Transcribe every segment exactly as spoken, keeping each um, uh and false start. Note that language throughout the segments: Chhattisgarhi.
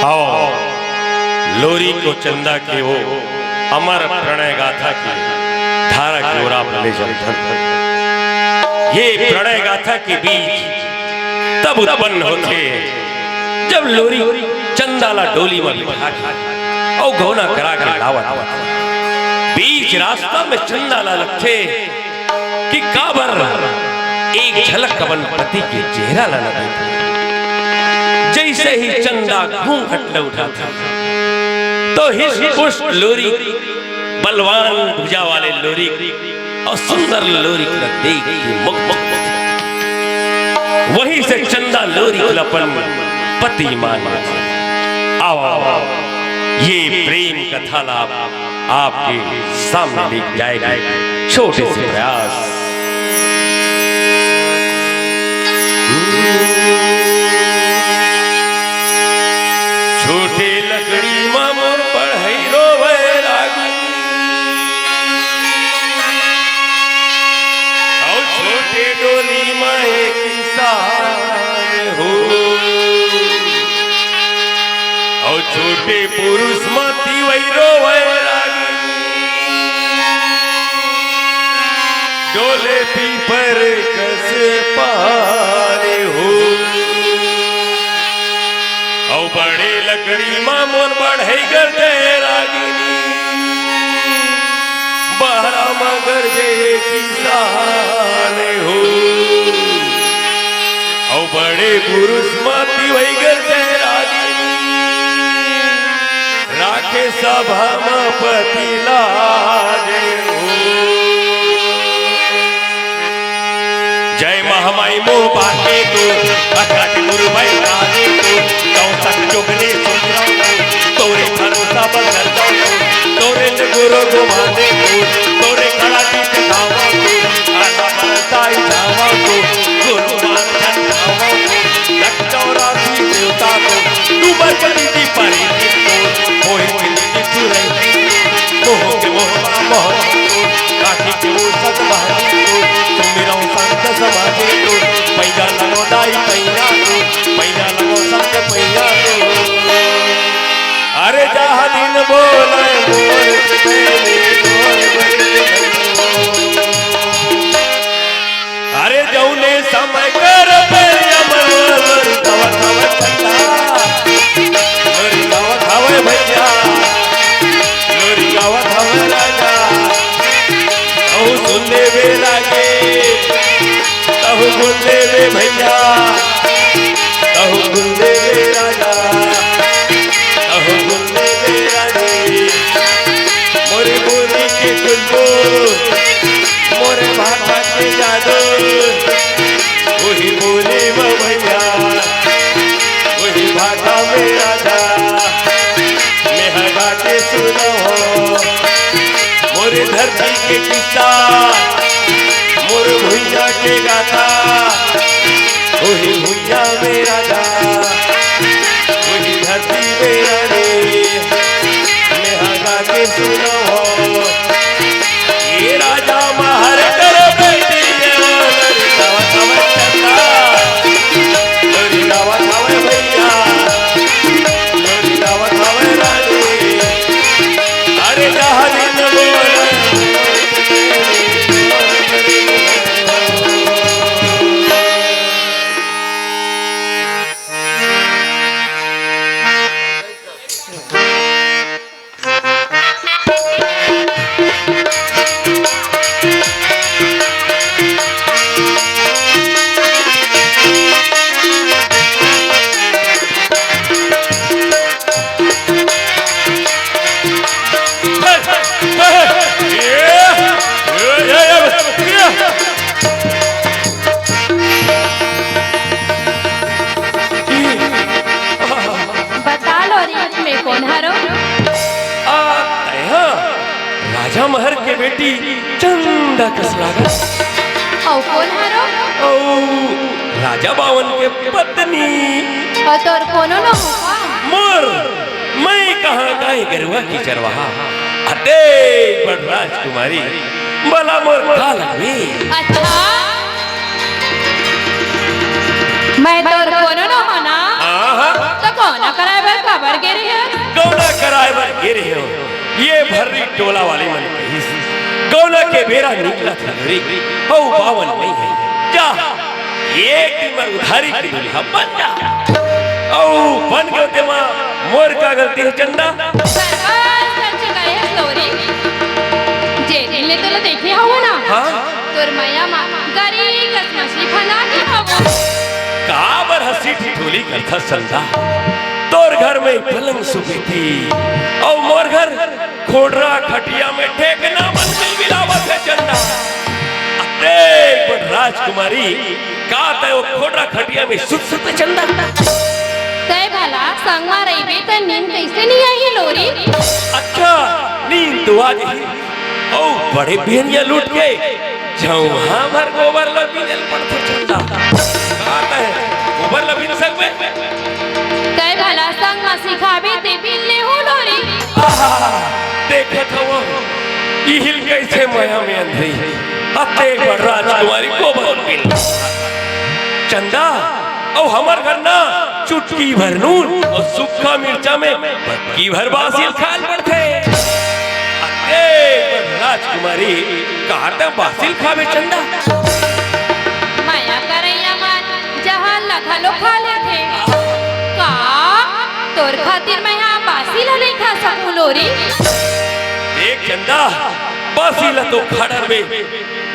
आओ, लोरिक अउ चंदा के वो अमर प्रणय गाथा के धारा के ओर आप ले चलथन। ये प्रणय गाथा के बीज तब उत्पन्न होथे, जब लोरिक चंदा ला डोली म बिठा के अउ गौना करा के लावत होथे। बीच रास्ता में चंदा ला लगथे कि काबर एक झलक अपन पति के चेहरा ला न देखूं। जैसे ही चंदा घूंघट ल उठाथे, तो हिष्ट पुष्ट लोरिक, बलवान भुजा वाले लोरिक अउ सुंदर लोरिक ला देख के मुग्ध होथे। वहीं से चंदा लोरिक ला अपन पति मान लेथे। आओ, आओ, ये प्रेम कथा ला आपके सामने लेके जाएगी। छोटे से प्रयास। छोटे लकड़ी मा मोर बढ़ई रोवय रागिनी, अउ छोटे डोली मा एक इंसान हो, अउ छोटे पुरुष मा तिवई रोवय रागिनी। डोले पीपर कस पानी हो, अउ बड़े लकड़ी मा मोर बढ़ई गरजे रागिनी, बहरा मा गरजे किसान हो। अउ बड़े पुरुष मा तिवई गरजे रागिनी, राखे सभा म पति लाज हो। जय महामाई मोह बाटे तो, अखड़ा के गुरु भाई काले तो, कौन सा चुगले सुन रहा हूँ, तोरे भरोसा बंदर जाऊँ, तोरे से गुरु घुमाने को, तोरे खड़ा की दिखावा को, आधा बनता ही जावा को, गुरु मान जावा को, लखनऊ राशि देवता को, तू बरकती की परी की तोर, कोई की नीति सुरई की तोर, मोह के मोह मा मोह की तोर, काठी के वो सत बहानी तोर, सुमिरौ संत समाधि तोर, पैया लगो दाई पैया तोर, पैया लगो संत पैया तोर। अरे जहाँ दिन बोले मोर प्रेमी मोर बड़ी। अरे जौने समय कर पे अमर लोरी गावत हवे चंदा, लोरी गावत हवे भैया, लोरी गावत हवे राजा। कहूँ सुन लेवे लागे, कहूँ सुन लेवे भैया, कहूँ सुन लेवे राजा, कहूँ सुन लेवे रानी। मोरे बोली के खुशबू, मोरे भाषा के जादू, वही बोली में भैया, वही भाषा में राजा, मैं हगा के सुनो। मोरे धरती के किस्सा, मोरे भुइया के गाथा, वही भुइया में राजा, वही धरती में रानी। मेहा गा के सुनो हो, ये राजा महर कर बेटी ये वो लड़का वतावे चंदा, लड़का वतावे भैया, लड़का वतावे रानी। अरे जहाँ दिन बोले बता लो रे, मैं कोन हरो? आ, तैं हा राजा महर के बेटी चंदा कस लागस। अउ कोन हरो? अउ राजा बावन के पत्नी। अउ तोर कोनो न हो का? मोर, मैं कहाँ गाय गरुआ के चरवाहा, अतेक बड़ राजकुमारी, भला मोर का लगबे? अच्छा, मैं तोर कोनो न हो ना? हाँ, हाँ। त कोनो कराए बर काबर गौना कराए बर गे रेहेंव, ये भर्री टोला वाले मन कहिस, "गौना के बेरा निकलत हे रे, अउ बावन नइ हे, जा, एक दिन बर उधारी के दुल्हा बन जा।" अउ बन गेंव तेमा मोर का गलती हे चंदा? बस, बस, कर चुका हे लोरी। जे दिन ले तोला देखे हवं ना, हाँ? तोर मया मा गरी कस मछली फंदा के हवं। काबर हंसी ठिठोली करथस चंदा? तोर घर में पलंग सुपेती, अउ मोर घर खोड़रा खटिया में ठेकना मन बिलबिलावत हे चंदा। अतेक बड़ राजकुमारी, का तैं ओ खोड़रा खटिया में सुत सकते चंदा? तैं भला संग मा रहिबे त नींद कइसे नइ आही लोरी? अच्छा, नींद तो आ जाही। अउ बड़े बिहनिया ल उठ के झउहा भर गोबर ल बीने ल पड़थे चंदा। का तैं गोबर ल बीन सकबे? तैं भला संग म सिखाबे ते बीन लेहूं लोरी। आहा, देखत हवं, इही ल कहिथे मया में अंधरी। अतेक बड़ राजकुमारी गोबर ल बीन। चंदा, अउ हमर घर ना चुटकी भर नून अउ सुक्खा मिर्चा में बतकी भर बासी ल खाए ल पड़थे। अतेक बड़ राजकुमारी, का तैं बासी ल खाबे चंदा? मया करइया मन जहर ल घलो खा लेथे। का तोर खातिर मया बासी ल नइ खा सकूं लोरी? देख चंदा, बासी ल तो खा डरबे,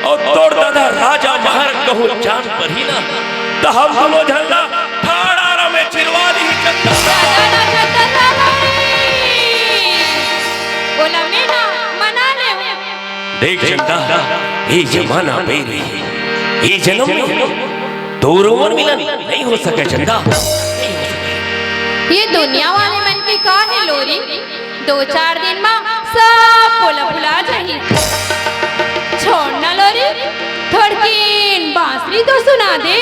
अउ तोर ददा राजा महर कहूं जान परही ना, त हम दूनों झन ला ठाड़ा में चिरवा दिही चंदा। दादा राजा ददा रे, ओला मैं ना मना लेहूं। देख चंदा, ये जमाना बैरी हे, ये जनम में तोर मोर मिलन नइ हो सकय चंदा। ये दुनिया वाले मन के का हे लोरी? दो चार दिन मा सब ओला भुला जाही। छोड़ ना लोरी, थोड़किन बांसुरी तो सुना दे।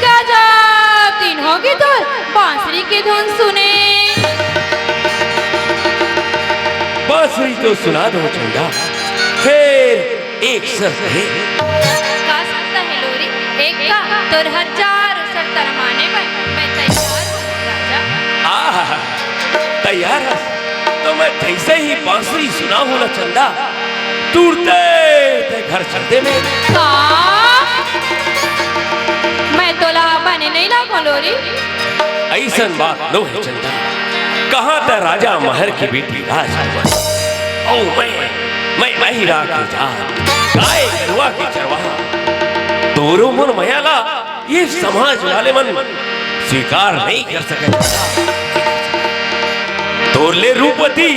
गजब दिन होगे तोर बांसुरी के धुन सुने। बांसुरी तो सुना दो चंदा, फेर एक शर्त हे। का शर्त हे लोरी? एक का? तोर हजारों शर्त ला माने बर मैं तैयार हूँ राजा। आहा, तैयार हस? त मैं जइसे ही बांसुरी सुनाहूं ना चंदा, तुरते तैं घर चल दे में। का? मैं तोला बने नइ लागों लोरी? अइसन बात नोहे चंदा। कहां तैं राजा महर के बेटी राजकुमारी, अउ मैं, मैं अहिरा के जात, गाय गरुवा के चरवाहा। तोरो मोर मया ला ये समाज वाले मन स्वीकार नइ कर सकय। तोर ले रूपवती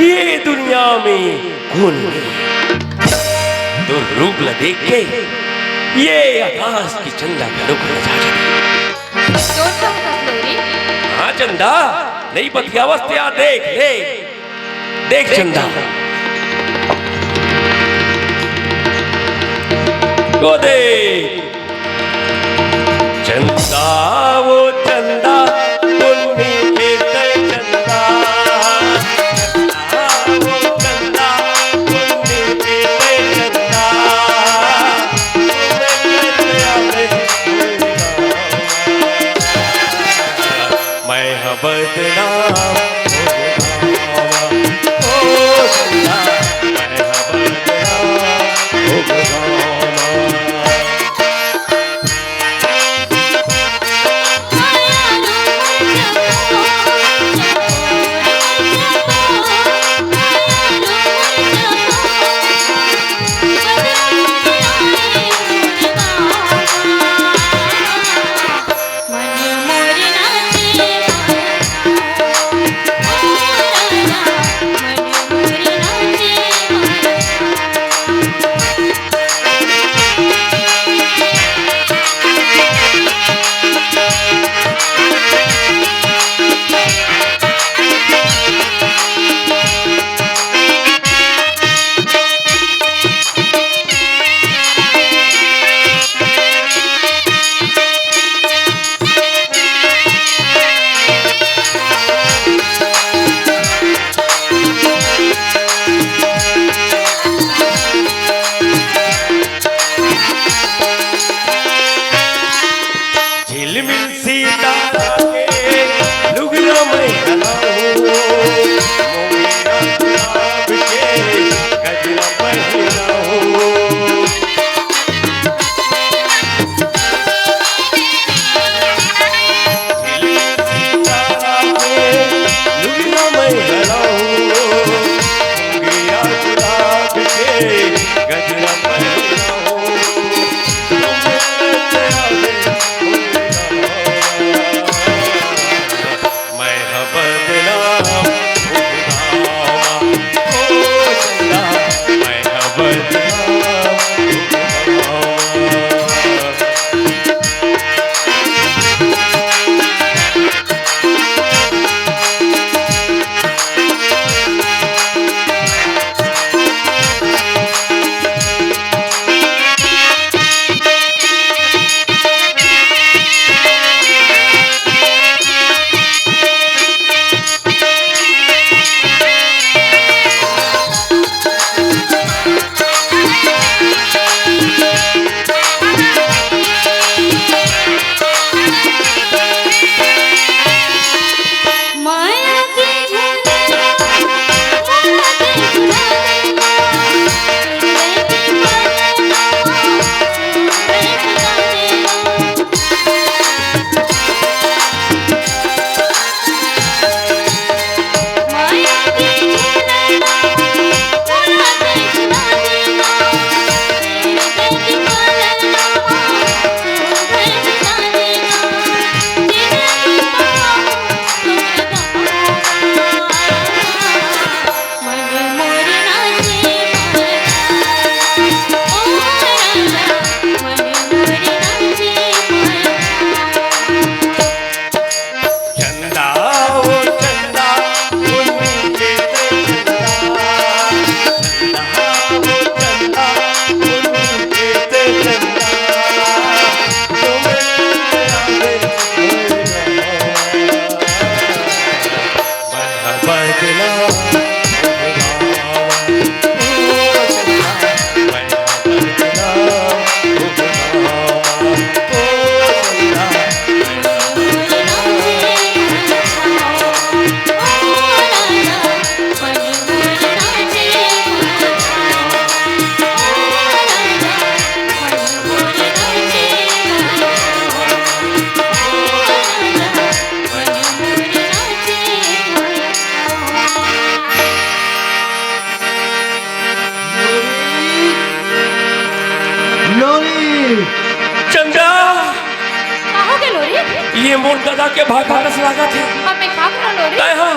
ये दुनिया में कोन नइ हे? तोर रूप ला देख के ये आकाश के चंदा घलो लजा जाथे। तोर कहत हस लोरी? हां चंदा, नइ बतियावस ते आ देख ले। देख चंदा। ओ देख। चंदा, ओ चंदा, पुन्नी के तय चंदा। चंदा, ओ चंदा, पुन्नी के तय चंदा। मैं ह बदनाम हो गवा, ओ दुनिया, मैं ह बदनाम हो गवा। के भागा कस लागत हे। अब मैं का करंव लोरी? तैं हा,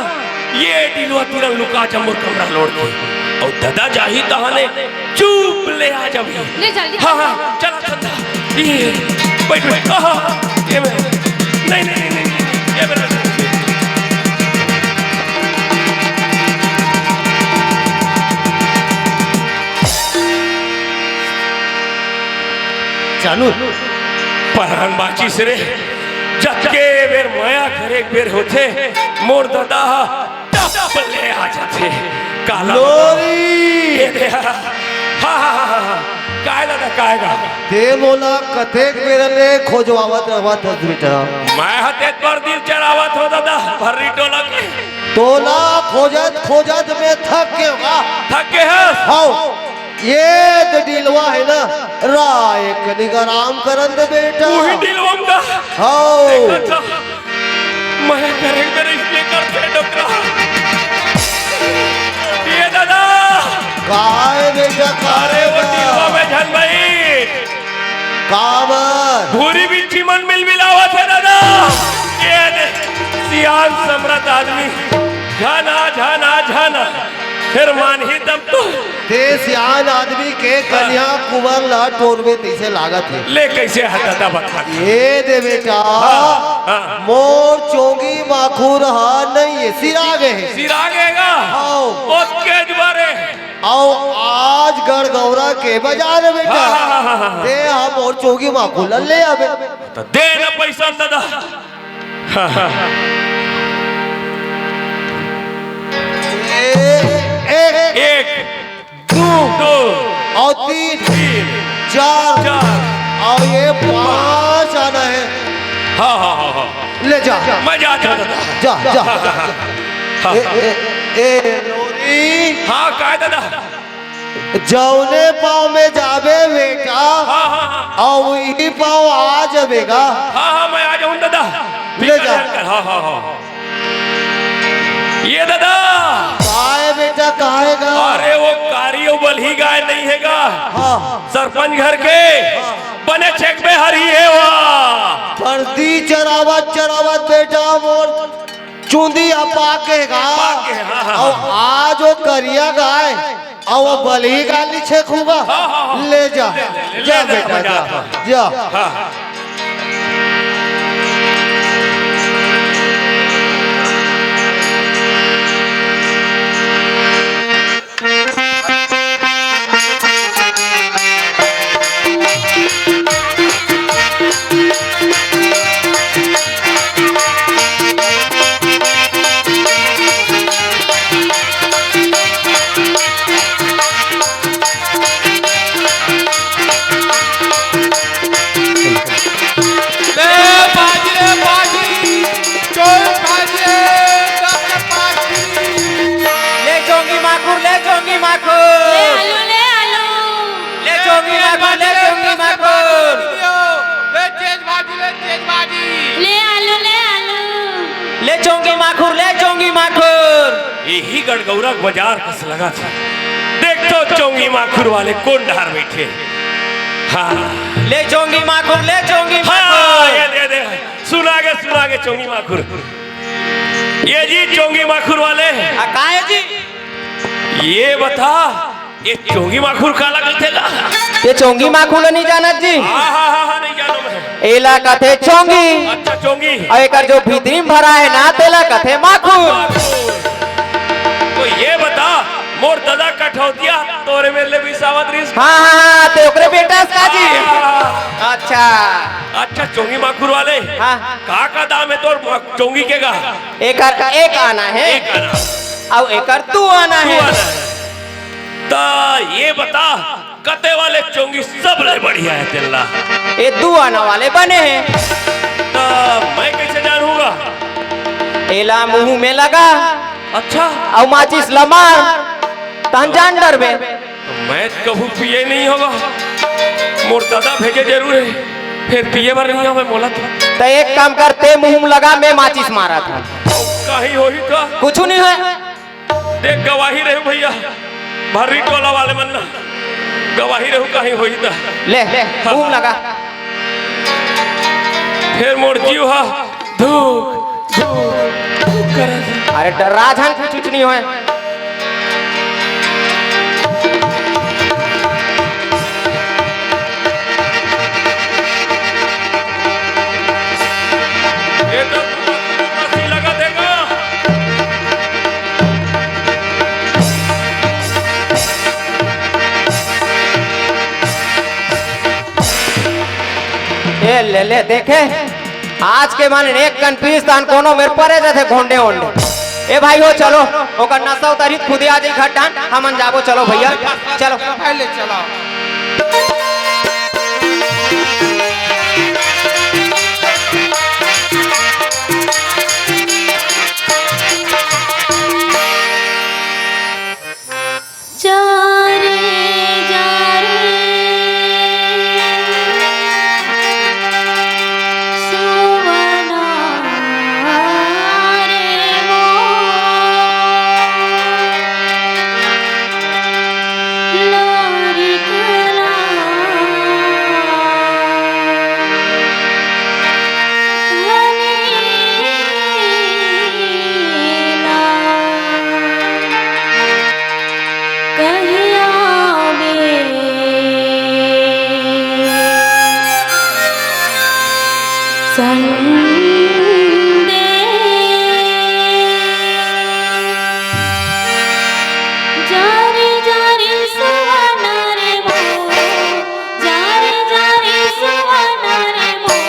ये डिलवा तीर लुका जा मोर कमरा ल ओढ़ के। अउ ददा जाही तहाने चुप ले आ जाबे। ले जल्दी। हाँ, हाँ, चला चंदा। ये, बैठ, बैठ। आहा, ये मेरा। नहीं, नहीं, नहीं, नहीं, ये मेरा। जानू। परान बाँचिस रे। जतके बेर मया करे के बेर होथे, मोर ददा ह टप ले आ जाथे। काला लोरी। ये दे, हाँ, हाँ, हाँ, हाँ, हाँ। काय ददा, काय गा? तैं मोला कतेक बेर ले खोजवावत रहत हस बेटा। मैं ह तेत बर दिल चलावत हों ददा, भर्री टोला के। तोला खोजत खोजत मैं थक गे हों। थक गे हस? हव। ये तो डिलवा हे ना, रा एक कनिक आराम करन दे बेटा। उही डिलवा म गा। हव। देखत हस, मया करे के बेर इसने करथे डोकरा। ये ददा। काय बेटा, काय अरे वो बा? डिलवा में झन बइठ। काबर? भूरी बिच्छी मन मिलमिलावत हे ददा। ये दे, सियान समरथ आदमी। झन आ, झन आ, झन आ। फेर मानही तब तो। तैं सियान आदमी के कन्या कुंवर ला टोरबे तइसे लागत हे। ले कइसे हे ददा बता। ये दे बेटा, हाँ, हाँ। मोर चोंगी माखुर ह नइ हे, सिरा गे हे। सिरा गे गा? हव। ओतके जुवारे। अउ आज गड़गौरा के बजार हे बेटा। हाँ, हाँ, हाँ, हाँ, हाँ। तैं हा मोर चोंगी माखुर ला ले आबे। त दे ना पइसा ददा। हाँ, हाँ। ए, एक, एक, दू, दू, अउ तीन, तीन, चार, चार, अउ ये पाँच आना हे। हाँ, हाँ, हाँ, हाँ। ले जा। मैं जात हँव ददा। जा, जा। हाँ। ए, ए, ए, लोरी। हाँ, काय ददा? जउने पाँव में जाबे बेटा, हाँ, हाँ, हाँ। अउ इही पाँव आ जाबे गा। हाँ, हाँ, मैं आ जाहूँ ददा। ले जा। फिकर मत कर। हाँ, हाँ, हाँ। ये ददा। काय बेटा, काय गा? अरे वो कारी अउ बलही गाय नइ हे गा? हाँ। सरपंच घर के। हाँ। बने छेकबे हरही हे वा। परदी चरावत चरावत बेटा मोर चुंदी ह पाके गा। पाके, हाँ, हाँ, अउ हाँ। आज वो करिया गाय, अउ वो बलही गाय ल छेकहूँ गा। हाँ, हाँ, हाँ। ले जा, ले, ले, ले, जा ले, बेटा, मैं जा, जात हँव। जा। हाँ। ले बाजी रे बाजी, चोर बाजी रे, बाजी। ले चोंगी माखुर, ले चोंगी माखुर। ले आलू, ले आलू। ले चोंगी माखुर, ले चोंगी माखुर। ले तेज भाजी, ले तेज भाजी। ले आलू, ले आलू। ले चोंगी माखुर, ले चोंगी माखुर। इही गड़गौरा के बजार कस लगथे। देख तो चोंगी माखुर वाले कोन डहर बइठे। हाँ। ले चोंगी माखुर, ले चोंगी हाँ, माखुर। ये दे, दे। सुना गे, सुना गे चोंगी माखुर। ये जी चोंगी माखुर वाले। आ, का हे जी? ये बता, ये चोंगी माखुर काला कथे गा? ये चोंगी माखुर ल नइ जानत जी? हाँ, हाँ, हाँ, हाँ, नइ जानों मैं। एला कथे चोंगी। अच्छा, चोंगी। अउ एकर जो भीतरी म भरा हे ना, तेला कथे माखुर। तो ये बता, मोर ददा कठौतिया तोरे मेर ले बिसावत रिहिस। हाँ, हाँ, हाँ, तैं ओकरे बेटा हस का जी? हाँ। अच्छा। अच्छा, चोंगी माखुर वाले। हाँ। का, का दाम हे तोर मा-, चोंगी के गा? एकर एक आना हे। एक आना। अउ एकर दू आना हे। दू आना हे। त ये बता, कते वाले चोंगी सबले बढ़िया हे तेला? ये दू आना वाले बने हे। त मैं कइसे जानहूँ गा? एला मुँह में लगा। अच्छा। अउ माचिस ल मार, तहन जान डरबे। मैं कभू पिए नइ हों गा। मोर ददा भेजे जरूर हे, फेर पिए बर नइ हों मोला तो। त एक काम कर, तैं मुँह में लगा, मैं माचिस मारत हँव। काहीं होही त? कुछू नइ होय। देख, गवाही रहे भइया, भर्री टोला वाले मन ना, गवाही रहे, काहीं होही त। ले, ले, हाँ। मुँह में लगा। फेर मोर जीव ह धूक, धूक, धूक करत हे। अरे डर्रा झन, कुछ, कुछ नहीं होय। ये तो मस्ती लगत हे गा। ए ले ले, देखे, आज के मन एक कन पीस तान कोनो मेर परे जथे घोंडे ओंडे। ए भाई हो, चलो, ओकर नशा उतरी, खुदे आ जाई घर डान, हमन जाबो, चलो भैया, चलो। भाई ले चला। जा रे, जा रे, सुवना रे मोर, लोरिकला हनी ला कहिया बे संदेश। जा रे, जा रे, सुवना रे मोर, जा रे, जा रे, सुवना रे मोर,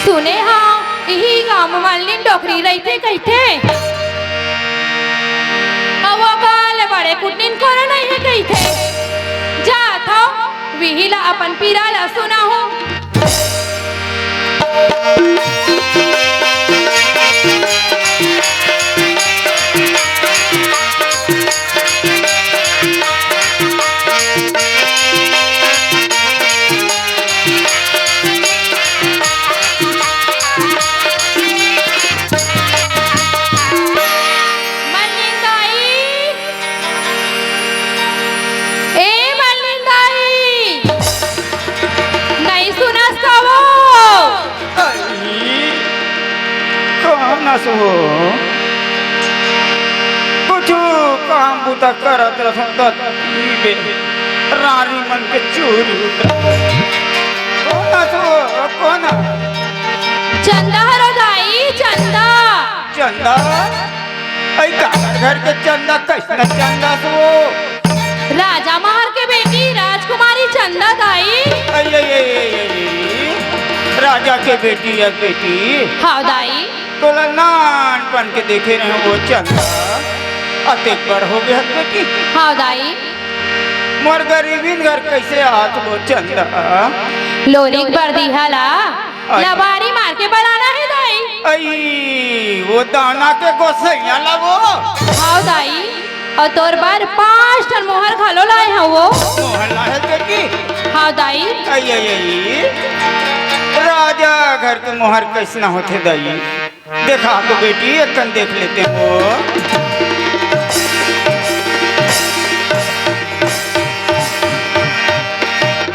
सुने हंव, इही गांव म मलनी डोकरी रहिथे कहिथे। अउ ओकर ले बड़े कुटनीन कोनो नइ हे कहिथे। जात हंव, विही ला अपन पीरा ला सुनाहूं। सुहो, कुछु काम बुता करत रथों त ई बे रानी मन के चूरी उतर। कोन सुहो, कोन? चंदा हरो दाई, चंदा। चंदा? अई काकर घर के चंदा, कइसना चंदा सुहो? राजा महर के बेटी राजकुमारी चंदा दाई। अई, अई, अई, अई, अई, राजा के बेटी हे बेटी। हाँ दाई। तोला नानपन के देखे रहेंव वो चंदा, अतेक बड़ हो गे हस बेटी। हाँ दाई। मोर गरीबिन घर कइसे आत वो चंदा? लोरिक बरदिहा ला अई। लबारी मार के बलाना हे दाई। अई, वो दाना के गोसइया ला वो। हाँ दाई। अउ तोर बर पांच ठन मोहर घलो लाए हंव वो। मोहर लाए हस बेटी? हाँ दाई। अई, अई, अई। राजा घर के मोहर कइसना होथे दाई? देखा तो बेटी, एक कन देख लेते हो।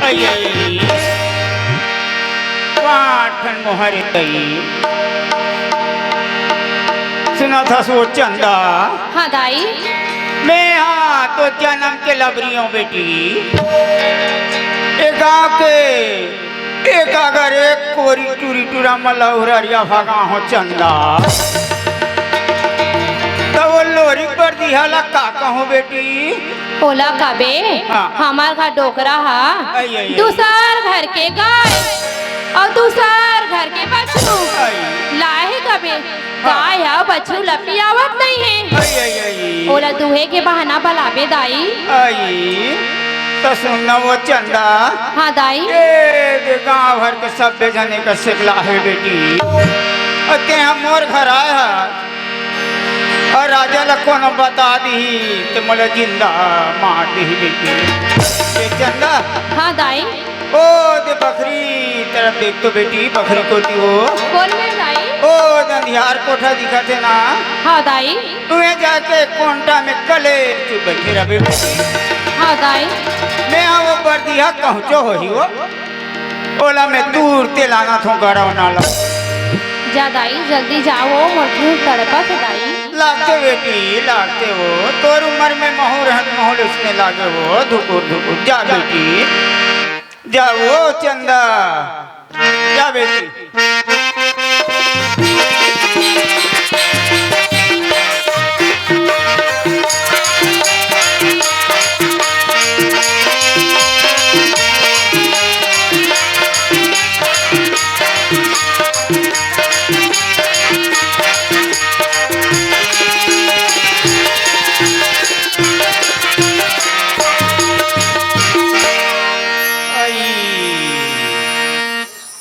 अई, अई। पांच ठन मोहर हे दाई। सुनत हस वो चंदा? हाँ दाई। मेहा तो जनम के लबरी हों बेटी। ए गांव के एक अगर एक कोरी टूरी टूरा म लहुररिया भगा हों चंदा। त वो लोरिक बरदिहा ला का कहूं बेटी? ओला कबे, हाँ। हमर घर डोकरा हा अई, अई, अई। दूसर घर के गाय अउ दूसर घर के बछरू अई। लाए हे कबे। हाँ। गाय ह बछरू ल पियावत नइ हे। अई, अई, अई। ओला दूहे के बहाना बलाबे दाई। अई, त सुन न वो चंदा। हाँ दाई। ए दे गांव भर के सब्बे झन एकर सेकला हे बेटी। अउ तेंहा मोर घर आए हस। अउ राजा ल कोनो बता दिही त मोला जिंदा मार दिही बेटी। ए चंदा। हाँ दाई। ओ दे बखरी तरफ देख तो बेटी, बखरी कोती वो। कोन मेर दाई? ओ दंधियार कोठा दिखत हे ना? हाँ दाई। तुहें जाके कोंटा में कलेचुप बइठे रहिबे बेटी। हाँ दाई। मेहा वो बरदिहा कहूंचो होही वो। ओला मैं तुरते लानथों गरवना ला। जा दाई, जल्दी जा वो, मोर जीव तड़पत हे दाई। लागथे बेटी, लागथे वो। तोर उमर में महूं रहत महूं ल अइसने लागे वो, धुकुर धुकुर। जा बेटी। जा वो चंदा, जा बेटी।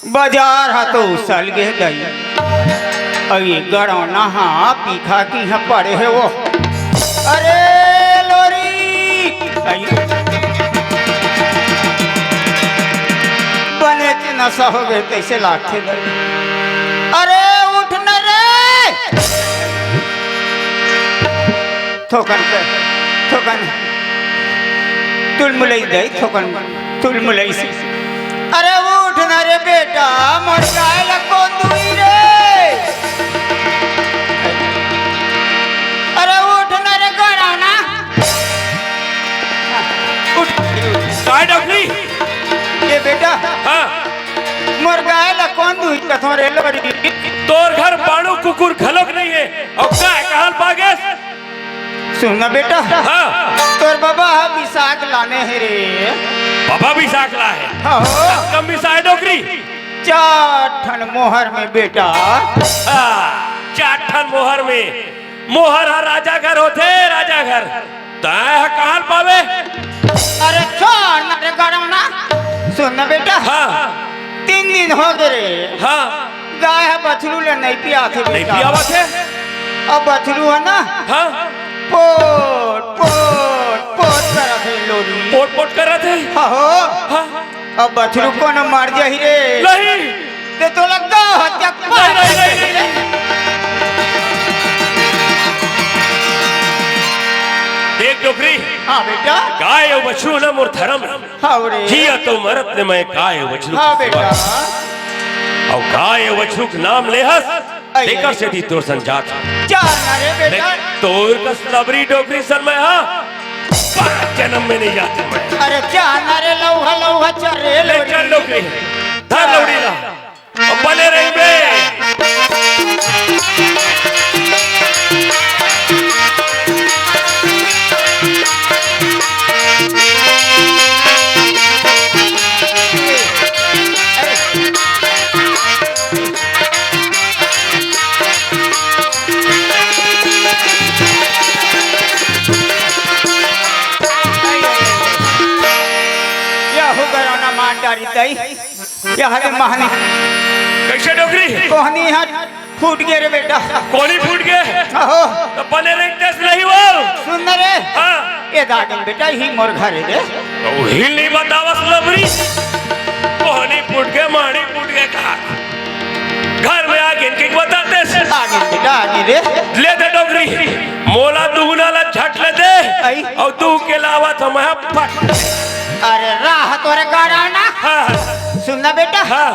बाजार हा तो उसल गे दई, अउ ये गड़ौना हा पीखा किहाँ पड़े हे वो। अरे लोरी, अई, बने के नशा हो गे तइसे लागथे दई। अरे उठ न रे। थोकन के, थोकन तुलमुलई दई, थोकन तुलमुलई से। अरे उठ ना रे बेटा, मोर गाय ला कोन दुही रे? अरे उठ ना रे गड़ौना। उठ। काय डोकरी? ए बेटा। हाँ। मोर गाय ला कोन दुही कथों रे लोरी? तोर घर बाड़ू कुकुर घलोक नइ हे, अउ गाय कहाँ ल पागेस? सुन ना बेटा। हाँ। तोर बबा ह बिसाख लाने हे रे। बबा बिसाख लाहे? हाँ हो। कम बिसाए डोकरी? चार ठन मोहर में बेटा। हाँ, चार ठन मोहर में। मोहर ह राजा घर होथे, राजा घर। तैं ह कहाँ ल पाबे? अरे छोड़ ना रे गड़ौना। सुन ना बेटा। हाँ। तीन दिन हो गे रे। हाँ। गाय ह बछरू ल नइ पियाथे नइ बेटा। पियावत हे? अब बछरू ह ना। हाँ। पोट, पोट, पोट करत हे लोरी। पोट, पोट करत हे? हाँ हो। हाँ। अब बछरू कोनो मर जाही रे। नहीं। ते तोला गाय हत्या नहीं, नहीं, नहीं, नहीं। देख डोकरी। हाँ बेटा। गाय अउ बछरू ना मोर धरम हे। हाँ रे। जियत अउ मरत ले मैं गाय अउ बछरू के सेवा करँव। हाँ बेटा। अउ गाय अउ बछरू के नाम लेहस, अरे। तेकर सेती तोर संग जात हँव। जा ना रे बेटा। लेकिन तोर कस लबरी डोकरी सन मैं हा पाँच जनम में नहीं जात हँव मैं। अरे जा ना रे लउहा, लउहा, चल रे ले लउहा। चल डोकरी, धर लउड़ी ला। अब बने रहिबे। यहू गरौना मार डारी दई। यह दे महनी। कइसे डोकरी? कोहनी हा फूट गे रे बेटा। कोहनी फूट गे? अहो। त बने रहितेस नहीं वो। सुन न रे। हाँ। ए दागिन बेटा, इही मोर घर हे रे। त उही ल नहीं बतावस लबरी। कोहनी फूट गे, माड़ी फूट गे कहा। घर में आगे इनके बतातेस। आगे बेटा, आगे रे। ले दे डोकरी। मोला दुहना ला झट ले दे। आई। अउ तू के लावत हँव मैं फट। अरे राह तोरे गरौना। हाँ। सुन ना बेटा। हाँ।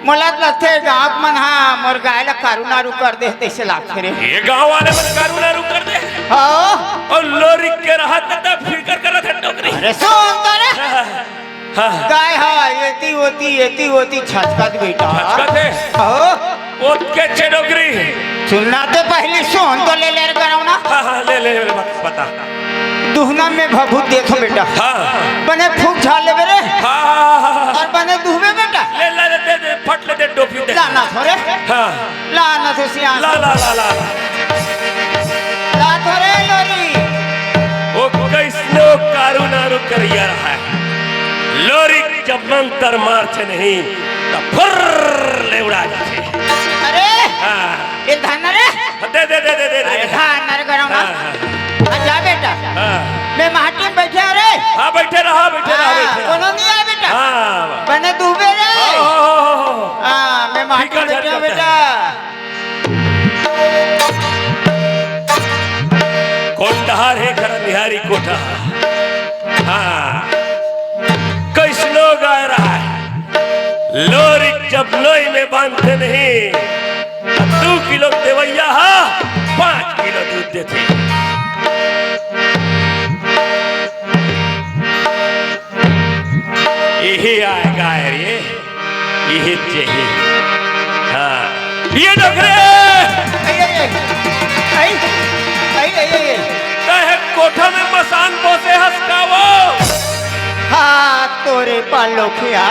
मोला लगथे गाँव के मन हा मोर गाय ला कारू नारू कर दे तइसे लागथे रे। ये गाँव वाले मन कारू नारू कर दे? हाँ। अउ लोरिक के रहत त फिकर करत हे डोकरी। अरे सुन तो रे। हाँ, हाँ। गाय हा एती ओती, एती ओती छचकत बेटा। छचकत हे? हाँ। ओ कइसे डोकरी? सुन ना ते पहिली सुन तो ले ले रे गरौना। हाँ, हाँ, ले, ले, ले, बता, बता। दुहना में भभूत देथो बेटा। हाँ। बने फूँक झार लेबे रे। हाँ, हाँ, हाँ, हाँ। अउ बने दुहबे बेटा। ले, ले, ले, दे, दे, फट ले दे, डोकरी दे। लानथों रे। हाँ। लानथों सियान। ला, ला, ला, ला। लाथों रे लोरी। ओ कइसनो कारू नारू करइया रहय। लोरिक जब मंतर मारथे नहीं, त फुर्र ले उड़ा जाथे। अरे। हाँ। ए धन रे। दे, दे, दे, दे, दे, दे। अरे धन रे गरौना। हाँ, हाँ। हाँ, जा बेटा। हाँ। मैं माटी में बइठे हँव रे। हाँ, बइठे रहा, बइठे रहा, हाँ, बइठे रहा। कोनो नहीं आय बेटा। हाँ। बने दुहबे रे। हाँ, हाँ, हाँ, हाँ, हाँ। हाँ, मैं माटी में बइठे हँव बेटा। कोन डहार हे घर निहारी कोठा। हाँ। कइसनो गाय रहय। लोरिक जब नोई में बांधथे नहीं, त दू किलो देवइया हा पाँच किलो दूध देथे। इही आय गाय रे, इही जेही। हाँ, ये डोकरी। आई, आई, आई। आई, आई, आई, आई, आई। तैं कोठा में मसान बोसे हस का वो? हाँ, तोरे पालोखिया।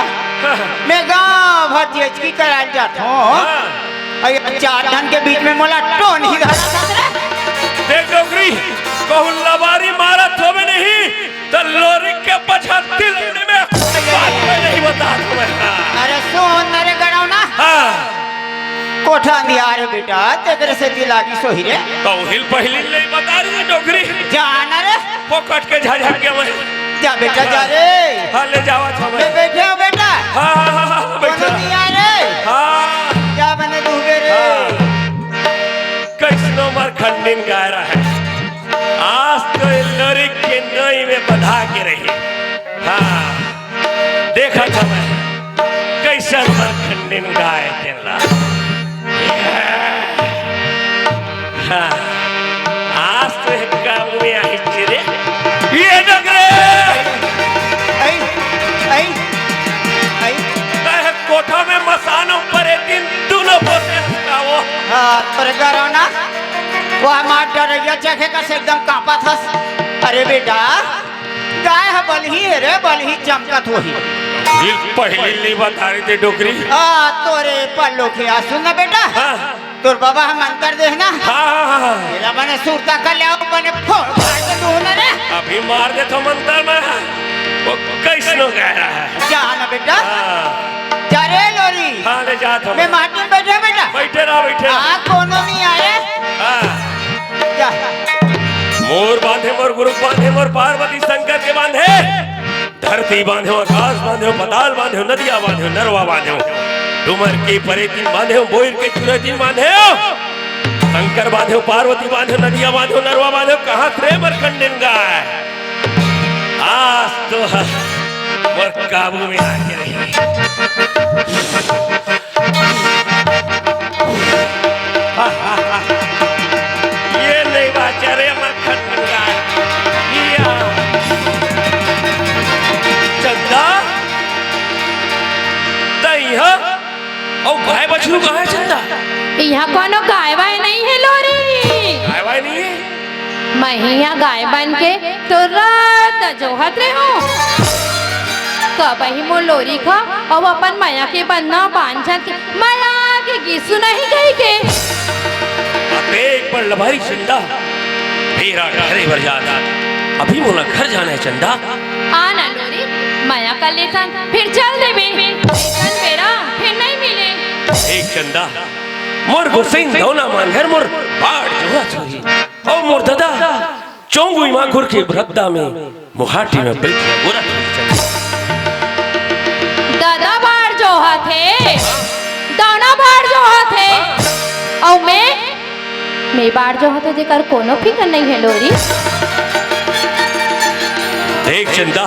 हाँ। मैं गाँव भर जेचकी कराय ल जाथों। हाँ। अउ ये चार झन के बीच में मोला टोनही धरा दे रे। देख डोकरी, कहूँ लबारी मारत होबे नहीं, त लोरिक के पछाती लकड़ी में बात में नहीं बता तुम्हें। अरे सुन न रे गरौना। हाँ। कोठा अंधियार हे बेटा, तेकरे सेती लागिस होही रे। त उही ल पहिली नहीं बता रही है डोकरी। जा न रे। फोकट के झझक के मैं। जा बेटा, जा रे। हाँ, ले जावत हँव मैं। मैं बइठे हँव बेटा। हाँ, हाँ, हाँ, हाँ, बइठे कोनो रहा। नहीं आय रे। हाँ। जा बने दुहबे रे। हाँ। कइसनो मरखंडिन गाय रहय। आज तो ये लोरिक के नोई में बंधा के रही। हाँ। देखत हँव मैं, कइसन मरखंडिन गाय तेला। हाँ, आज तो एक काम में आही रे। ये डोकरी। आई, आई, आई। तैं कोठा में मसान ऊपर एक दिन दूनों बोसे हस का वो। हाँ, तोरे गरौना। वो हमार डरइया चखे कस एकदम काँपत हस। अरे बेटा, गाय ह बलही हे रे, बलही चमकत होही। पहिली नहीं बता रही थी डोकरी। आ, तोरे पालोखिया, सुन ना बेटा। हाँ। तोर बाबा ह मंतर देहे ना। हाँ, हाँ, हाँ, हाँ। एला बने सुरता कर ले, अउ बने फोड़ फाड़ के दूहूँ ना रे। अभी मार देथों मंतर मैं। वो कइसनो गाय रहय। जा ना बेटा। हाँ। जा रे लोरी। हाँ, ले जात हँव मैं। मैं माटी में बइठे हँव बेटा। बइठे रहा, बइठे रहा। हाँ, कोनो नहीं आय। हाँ। जा। मोर बांधे, मोर गुरु बांधे, मोर पार्वती शंकर के बांधे। धरती बांधे, आकाश बांधे, पताल बांधे, नदिया बांधे, नरवा बांधे, डूमर के परेतिन बांधे, बोइर के चुरेतिन बांधे, शंकर बांधे, पार्वती बांधे, नदिया बांधे, नरवा बांधे। कहाँ रे मरखंडिन गाय? आज तो ह-, मोर काबू में आके रही। कहाँ हे चंदा? इहाँ कोनो गाय वाय नइ हे लोरी। गाय वाय नइ हे? मैं इहाँ गाय बन के तो रात जोहत रेहेंव। कबही मोर लोरिक ह अउ अपन मया के बंधना बांध झन के मया के गीत सुनही कहिके। अबे एक बार लभारी चंदा, बेरा ढरे बर जात। अभी मोला घर जाना हे चंदा। आ ना लोरी, मया कर लेथन, फिर चल देबे। अइसन बेरा फिर नइ मिले। देख चंदा, मोर गोसइन दौना मांगर मोर बाट जोहत होही। अउ मोर ददा चोंगू माखुर के बरद्दा में मुहाटी में बइठ के गोरा खाई चंदा। ददा बाट जोहत हे, दौना बाट जोहत हे, अउ मैं, मैं बाट जोहत हों जेकर कोनो फिकर नइ हे लोरी। देख चंदा,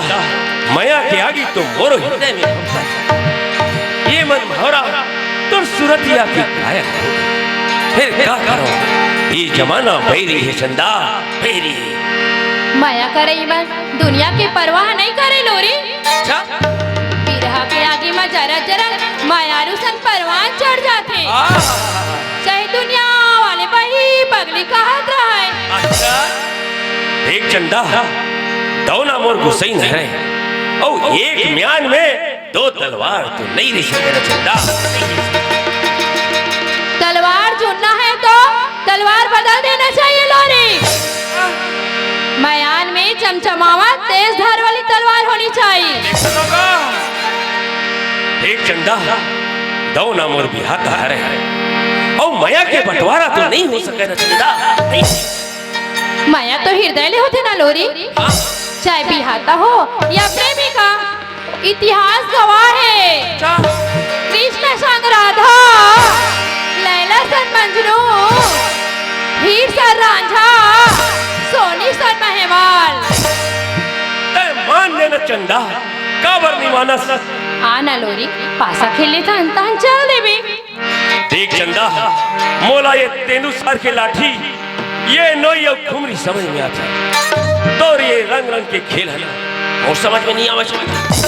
मया के आगी तो मोरो हृदय में भभकत हे। ये मन भौंरा तोर सुरतिया के कायल हो। फिर का करंव? ये जमाना बैरी हे चंदा, बैरी हे। मया करई मन दुनिया के परवाह नइ करे लोरी। अच्छा। बिरहा के आगी म जरत जरत मयारू सन परवान चढ़ जाथे। आह। चाहे दुनिया वाले बही पगली कहत रहय। अच्छा। देख चंदा, दौना मोर गोसइन हरे, अउ एक म्यान में दो तलवार तो नइ रहि सके ना चंदा। तलवार जुनना है तो तलवार बदल देना चाहिए लोरी। मयान में चमचमावत तेज धार वाली तलवार होनी चाहिए। देख चंदा, दौना मोर बिहाता हरे, अउ मया के बंटवारा तो नइ हो सके ना चंदा। मया तो हृदय ले होथे ना लोरी, चाहे बिहाता हो या प्रेमिका। इतिहास गवाह हे। अच्छा। कृष्ण संग राधा, लैला संग मजनू, हीर संग रांझा, सोनी संग महीवाल। तैं मान ले ना चंदा, काबर नइ मानस? आ ना लोरी, पासा खेल लेथन, तहन चल देबे। देख चंदा, मोला ये तेंदूसार के लाठी, ये नोई अउ खुमरी समझ में आथे। तोर ये रंग रंग के खेल हे ना, मोर समझ में नइ आवय चंदा।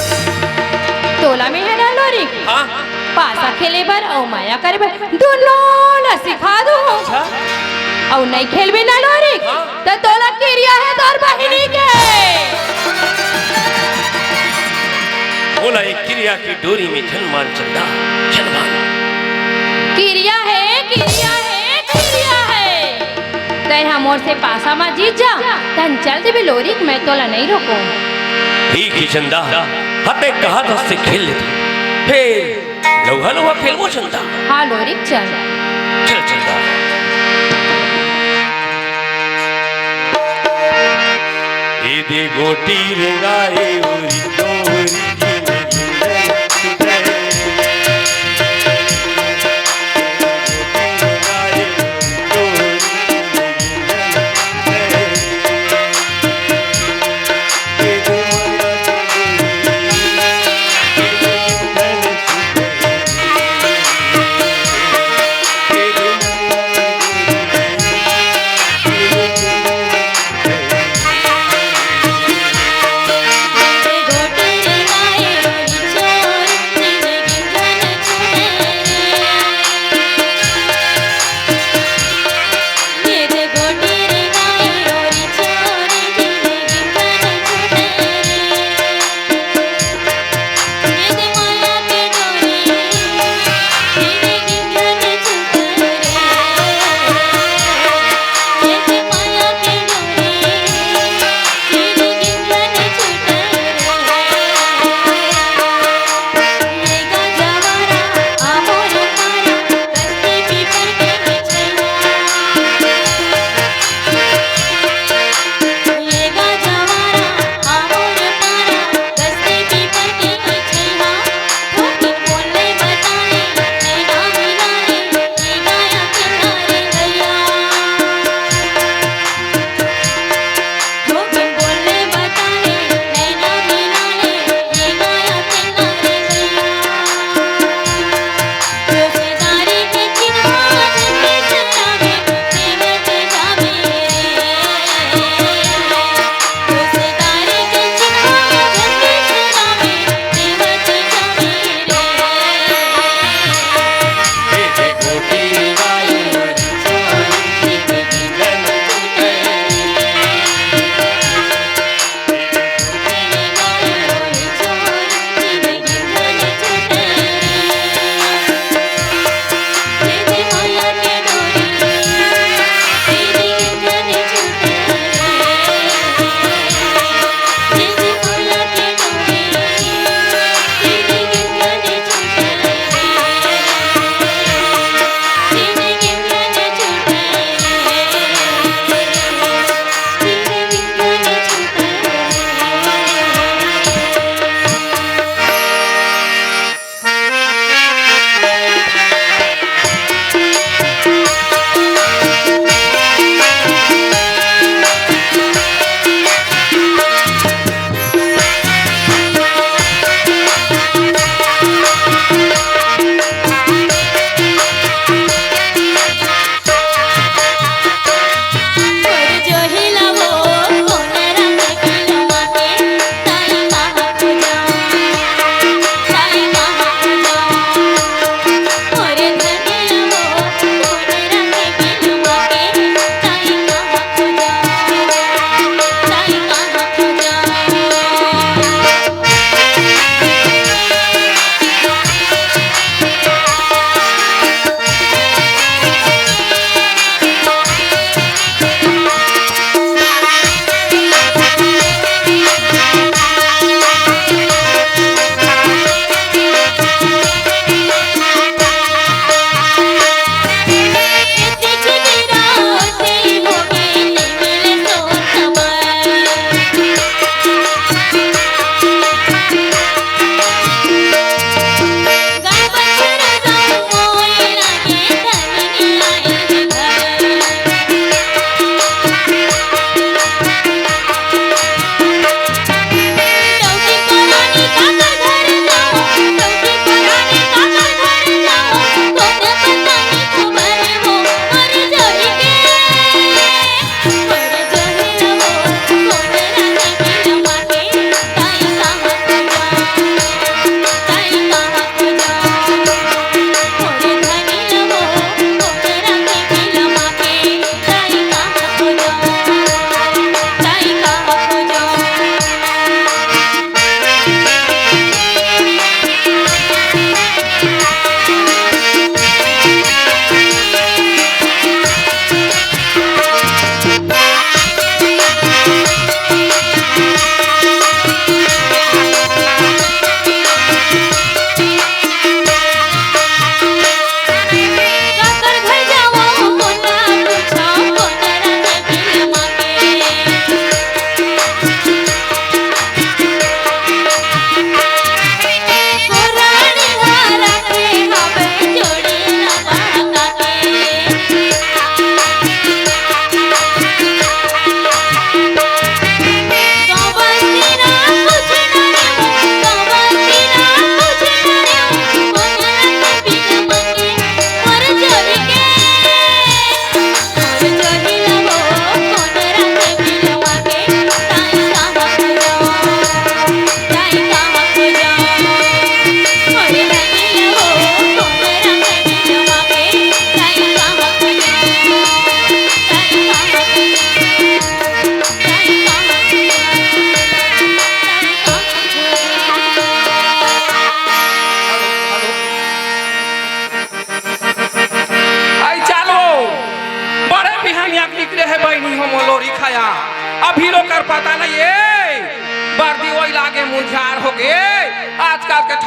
तोला में हे ना लोरी। हाँ। पासा खेले बर अउ मया करे बर दुनों ला सिखा दूँ। अच्छा। अउ नइ खेलबे ना लोरी। हाँ। त तोला किरिया हे तोर बहिनी के। मोला ये किरिया के डोरी में झन बांध चंदा, झन बांध। किरिया हे, किरिया हे, किरिया हे। तैं ह मोर से पासा म जीत जा, तहन चल देबे लोरिक, मैं तोला नइ रोकों। ठीक हे चंदा, हते कहा था से खेल लेते। फिर लउहा लउहा खेलबो चंदा। हाँ लोरिक चल। चल चंदा। ए दे गोटी रेंगाए उरी तोरी।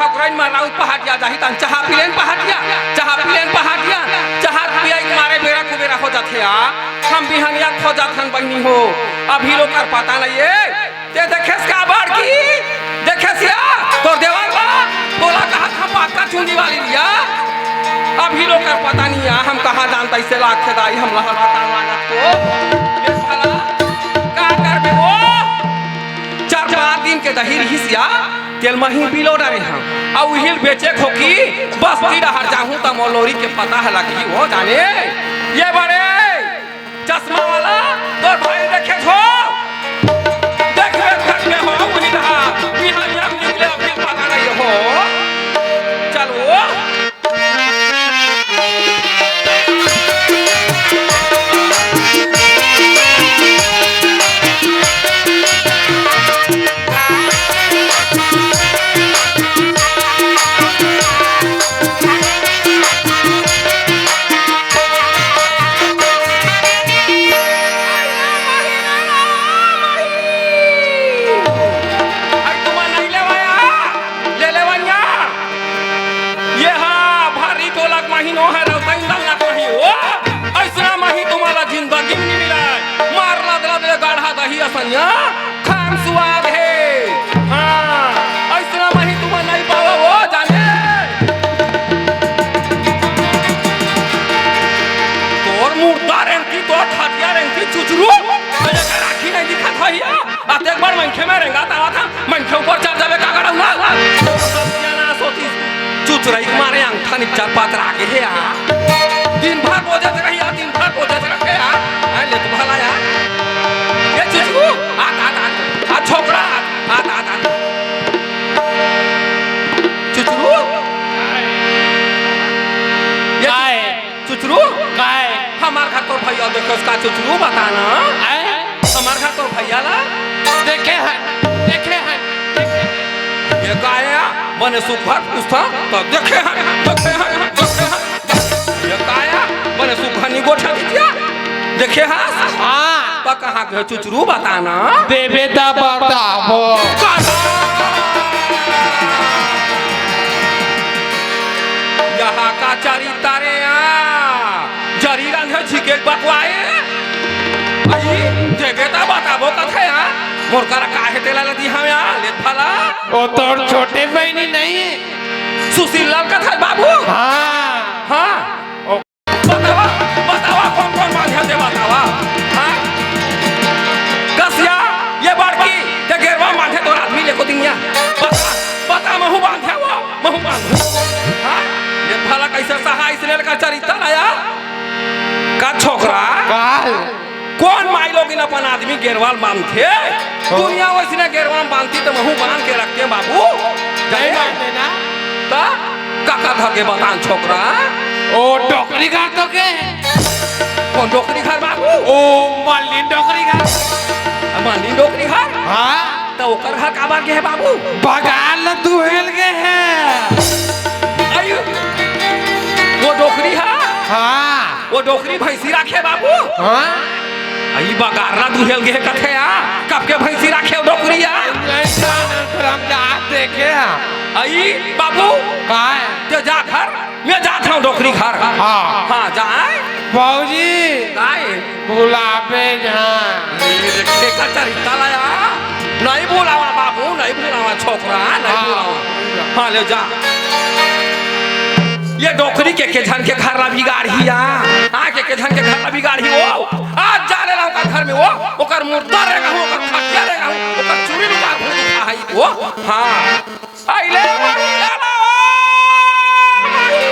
ओकरन म राउत पहाटिया जाही तन चाहा पी लेन पहाटिया, चाहा पी लेन पहाटिया, चाहा पिया के मारे बेरा कुबेरा हो जाथे आ। हम बिहनिया खो जाथन बहिनी हो, अभी लोग कर पता नहीं है। ते देखेस का बड़की? देखेस या? तोर देवर बा? तोला कहा था पाका चुंदी वाली लिया? अभी लोग कर पता नहीं है, हम कहाँ जानता इसे लाग के दाई, हम लहर पता लागत को। ये भला का करबे वो? चार पाँच दिन के दही रहिस या, तेल मही बिलो डरे हम। अउ उहिल बेचे खोकी, बस्ती डहर जाहूं त मोलोरी के पता ह लगही हो जाने। ये बड़े चश्मा वाला, तोर भाई देखे हो? देख बे, देख बे हो, उही डहर। इहां हम निकले, अभी पता नहीं हो। चल वो। अरे तुमन नहीं लेवाया, ले लेवनिया। ये हा भारी टोलक महीनो है, रौतंग दंगत मही। ओ, ऐसना मही तुम्हारा जिंदगी में नहीं मिला है। मार लद लद ले गाढ़ा दही असनिया, खान सुआद है। हाँ, ऐसना मही तुमन नहीं पावा वो जाने। तोर मुर्दा रेंगती, तोर खटिया रेंगती, चुचरू। अरे का राखी नहीं दिखत है या? अतेक बड़ मनखे में रेंगत आवत हा, मनखे ऊपर चढ़ जाबे का करहूं ना? सत्यानाश होतिस। चुचरई के मारे अंगठा निच्चर पतरा गे हे आ। दिन भर बोजत रही आ, दिन भर बोजत रखे आ। आ ले तो भला यार। ये चुचरू, आ, आ, आ, आ छोकरा, आ, आ, आ, आ। चुचरू? ये काय? चुचरू? काय? हमार घर तोर भैया देखे उसका चुचरू बताना। आय? हमार घर तोर भैया ला? देखे हन, देखे हन, देखे हन। ये काय हे? बने सुघर पूछता, तो देखे हन, देखे हन, देखे हन। ये काय हे? बने सुघर नी गोठा दीजिया। देखे हस? हाँ। तो कहाँ के चुचरू बताना? देबे ता बताबो। कहाँ? यहाँ का चरित्र हे या? जरी रंधे झिके बकवाए। आई, देबे ता बताबो कथे या। मोर करा काहे तेला लदी हम या, ले भला। ओ तोर छोटे बहिनी नहीं? सुशील लाल कथे बाबू। हाँ। हाँ। ओ। बतावा, बतावा, कौन, कौन बांधे ते बतावा। हाँ? कसिया, ये बड़की, ते गेरवा बांधे तोर आदमी ले को दिंगिया। बता, बता, महू बांधे वो। महू बांध। हाँ? ये भला कैसे सहाय से लेलका चरित्र आया? का छोकरा? का? कौन माई लोगिन अपन आदमी गेरवाल बांधथे? हाँ। दुनिया वैसने गेरवाल बांधती तो महू बांध के रखते बाबू। नहीं बांधे ना। तो काका घर के बतान छोकरा? ओ डोकरी घर तो के? कौन डोकरी घर बाबू? ओ मल्लिन डोकरी घर। मल्लिन डोकरी घर? हाँ। त ओकर घर काबर गे हे बाबू? बगार ल दुहेल गे हे। अरे, वो डोकरी हा? हाँ। वो डोकरी भैंसी राखे बाबू? हाँ। अई बगार ल दुहेल गे हे कथे आ? कब के भैंसी राखे वो डोकरी आ? ऐसा हम जा देखे हैं। अई बाबू? काय? ते जा घर। मैं जात हूँ डोकरी घर। हाँ। हाँ, जाए। बाबूजी। काय? बुलाबे जा। ये देखे का चरित्र लाया। नहीं बुलावा बाबू, नहीं बुलावा छोकरा, नहीं हाँ। बुलावा। हाँ, ले जा। ये डोकरी के के झन के घर ला बिगाड़ही या। हाँ, के के झन के घर ला बिगाड़ही वो। आज जा ले ला ओकर घर में वो, ओकर मुर्दा रहेगा हूँ, ओकर खटिया रहेगा हूँ, ओकर चूड़ी लुका हूँ, दिखा है वो। हाँ। अइले मरी लाला, ओ मरी।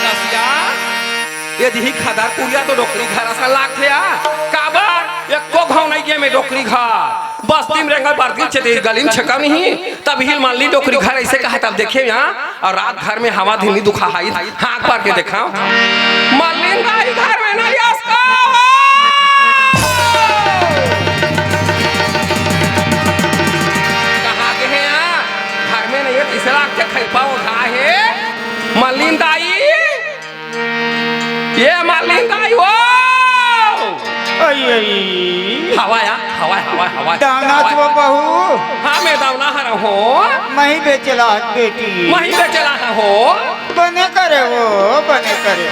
रसिया, ये दिही खदर कुरिया तो डोकरी घर असन लागथे आ। काबर? एको घांव नइ गे में डोकरी घर। बस्ती में रेंगत बरती छे ते गली में छेका नहीं। तब हिल मान ली डोकरी घर ऐसे कहा तब देखे यहाँ। और रात घर में हवा धिल्ली दुखा हाई। हाँक भर के देखा। मल्लिन दाई घर में नहीं आस का। हवय, हवय, हवय। दाना हवय। तो बहू। हाँ, मैं दाना हरव हो। मही बेचला बेटी। मही बेचला हो। बने करे वो, बने करे।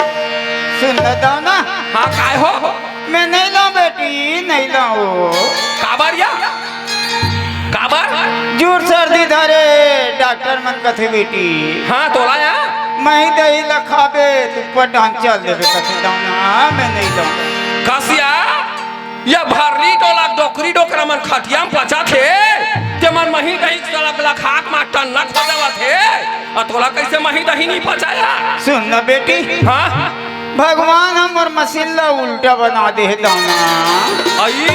सुन न दाना। हाँ, काय हो? मैं नहीं लाऊं बेटी, नहीं लाऊं। काबर या? काबर? जूर सर्दी धरे, डॉक्टर मन कथे बेटी। हाँ, तोला या? मही दही ला खाबे, तू ऊपर डांग चल देबे कथे दाना, मैं नहीं लाऊं। कस या? ये भर्री टोला डोकरी डोकरा मन खटिया म पचत हे, ते मन मही दही सलक ल खाक मा टन्ना खो जावत हे, अ तोला कइसे मही दही नइ पचाय? सुन न बेटी, हाँ? भगवान ह मोर मसीन ल उल्टा बना दे हे दाना। अई,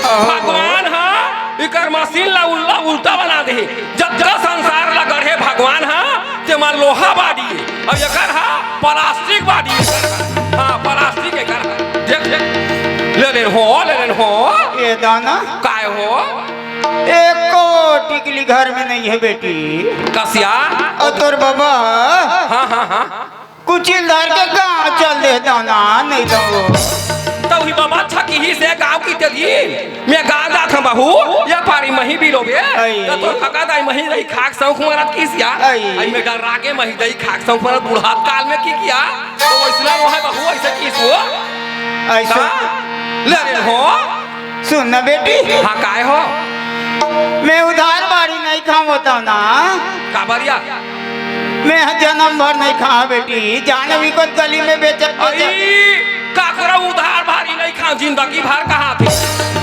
अहो। भगवान ह इकर मसीन ल उल्ला उल्टा बना दे हे। जतका संसार ल गढ़े भगवान ह, तेमा लोहा body हे, अउ एकर ह plastic body हे। हाँ, plastic एकर ह। देख, देख। ले लेन हो, ले लेन हो। ए दाना। काय हो? एको टिकली घर में नहीं है बेटी। कस या? अउ तोर बाबा? हाँ, हाँ, हाँ। कुचिल धर के गाँव चल दे दाना, नहीं तो। तउ ही बाबा छकी ही से गाँव की तेरी। मैं गाँव जात हूँ बहू, या पारी मही बिलोबे। अई। त तोर कका दाई मही दही खाक सौंख मरत किस या। अई। अई मैं डर्रा के मही दही खाक सौंख मरत बुढ़ात काल में की किया? त वइसना रोहे बहू, अइसे किस वो? अइसे। हाँ? ले रे हो। सुन न बेटी। हाँ, काय हो? मैं उधार बाड़ी नहीं खावत हूँ ना। काबर या? मैं ह जनम भर नहीं खावँ बेटी, जान भी कुछ गली में बेचत, बेचत। अई, काकरो उधार बाड़ी नहीं खावँ, जिंदगी भर कहाथे।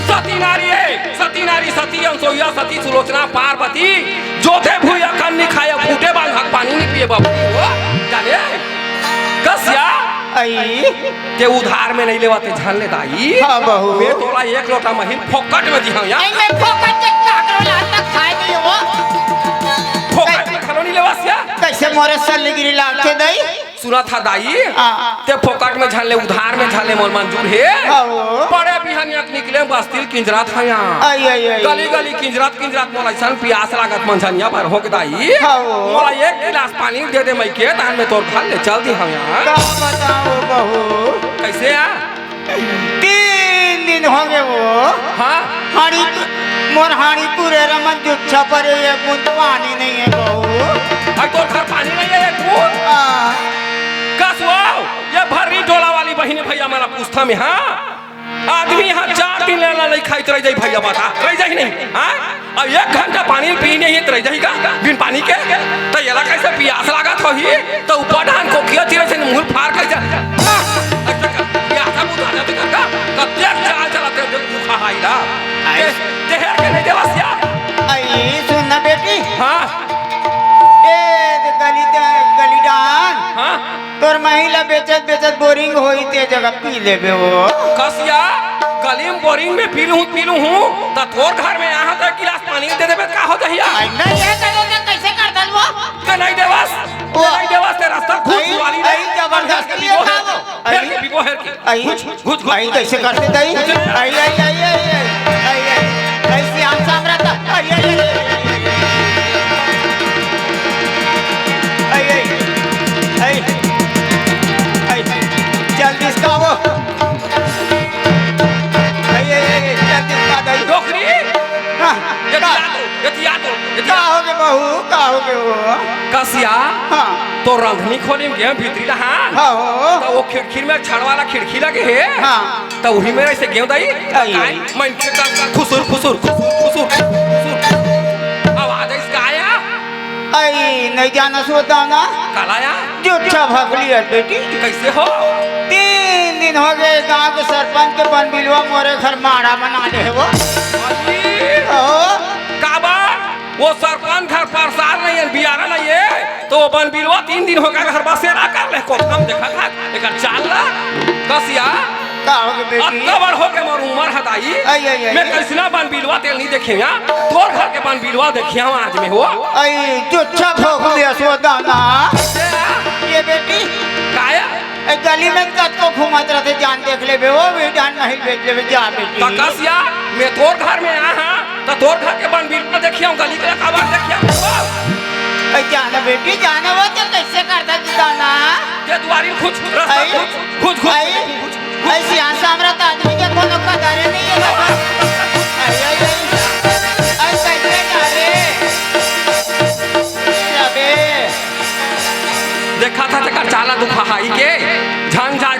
सती नारी हे, सती नारी, सती अनसुईया, सती सुलोचना, पार्वती, जोते भुइयाँ कन नइ खाय, फूटे बांधा के पानी नइ पिए बबू। ओ, जाने? कस या? अई। ते उधार में नहीं लेवा, ते झन ले दाई। हाँ, बहू। मैं तोला एक लोटा मही फोकट में दिहँव या। नहीं, मैं फोकट के काकरो ला तक खाय नहीं हो। फोकट में घलो नहीं लेवस या? कइसे मोरे सल्लीगिरी लागथे दाई? सुनत हस दाई, हाँ। ते फोकट में झन ले, उधार में झन ले, मोर मंजूर हे। हाँ, वो। बड़े बिहनिया के निकले बस्ती ल किंजरत हँव या। अई, अई, अई। गली गली किंजरत किंजरत मोला अइसन पियास लागत मंझनिया भर हो के दाई। हाँ, वो। मोला एक गिलास पानी दे दे मइके, तहन मैं तोर घर ले चल दिहँव या। का बतावँ बहू? कइसे या? तीन दिन होगे वो। हाँ? हांड़ी, मोर हांड़ी कुरेरा मन जुच्छा परे, एक बूंद पानी नहीं है बहू। अई तोर घर पानी नहीं है एक बूंद? हाँ। कस वो, ये भर्री टोला वाली बहिनी भइया मन ला पूछथँव मैं, हाँ? आदमी ह चार दिन ले अन्न नइ खाही त रहि जाही भइया, बता, रहि जाही नहीं, हाँ? अउ एक घंटा पानी पीही नहीं त रहि जाही का बिन पानी के? त एला कइसे पियास लागत होही? त ऊपर डाहन कोखिया चिरे से मुंह फार कइसे, हाँ? अइसे कर, पियासा बुझा जाथे का? कतेक चाल चलाथे, देख भूखा हाई ला। ते, ते हेर के नहीं देवस या? अई, सुन ना बेटी। हाँ। ए, गली डाहन। हाँ। तोर मही ला बेचत बेचत बोरिंग होही ते जगह पी लेबे वो। कस या, गली में बोरिंग में पी लूँ, पी लूँ, त तोर घर में आहा त एक गिलास पानी दे देबे, का हो जाही या? अई, नहीं है, चलो, तो कैसे कर दन वो? ते नहीं देवस, वो ते नहीं देवस, ते रास्ता घुस अई, वाली अई, जबरदस्ती ये का वो? हेर के पीबो, हेर के। अई, घुस, घुस, घुस। अई, कइसे करथे दाई? अई, अई, अई। अई, अई, अई, श्याम सामरथ। अई, अई, अई। अई, अई, अई। अई, जल्दी से आव। अई, अई, अई, जल्दी से आ दाई। डोकरी। हाँ, एती आ तो, एती आ तो, एती का आ। होगे बहू, का होगे वो? कस या? हाँ। तोर रंधनी खोली में गेंव भीतरी ला, हाँ? हाँ हो। त वो खिड़की में छड़ वाला खिड़की लगे हे। हाँ। त उही मेर अइसे गेंव दाई, अई। काय? मनखे का खुसुर, खुसुर, खुसुर, खुसुर, खुसुर। आवाज अइसे काय या? अई, नहीं जानस वो दाना। काला या? जुच्छा भकली हे बेटी। कइसे हो? तीन दिन होगे, गांव के सरपंच के बनबिलवा मोरे घर माड़ा बना ले हे वो। अई। हो। काबर? वो सरपंच घर परसार नहीं हे, बियारा नहीं हे, त वो बनबिलवा तीन दिन होगे घर बसेरा कर ले, कोठा में देखा था, एकर चाल ला, कस या। का होगे बेटी? अतका बड़ होगे मोर उमर हे दाई, अई, अई, अई। मैं कइसना बनबिलवा तेला नहीं देखेंव या, तोर घर के बनबिलवा देखेंव आज मैं हो। अई, जुच्छा भकली अस वो दाना। ए बेटी। काय? ए गली में कतको घूमत रहिथे, जान देख लेबे, वो भी जान नहीं बेच लेबे, जा बेटी। त कस या, मैं तोर घर में आहा, त तोर घर के बनबिलवा देखिया हूँ, गली के काबर देखिया हूँ? ए जान बेटी, जान वो तो कइसे करता जी दाना? ते दुवारी घुस, रस्ता अई, घुस, घुस, घुस, अई, घुस, घुस। अई, श्याम सामरथ आदमी के कोनो कदर नहीं हे बाबा। अई,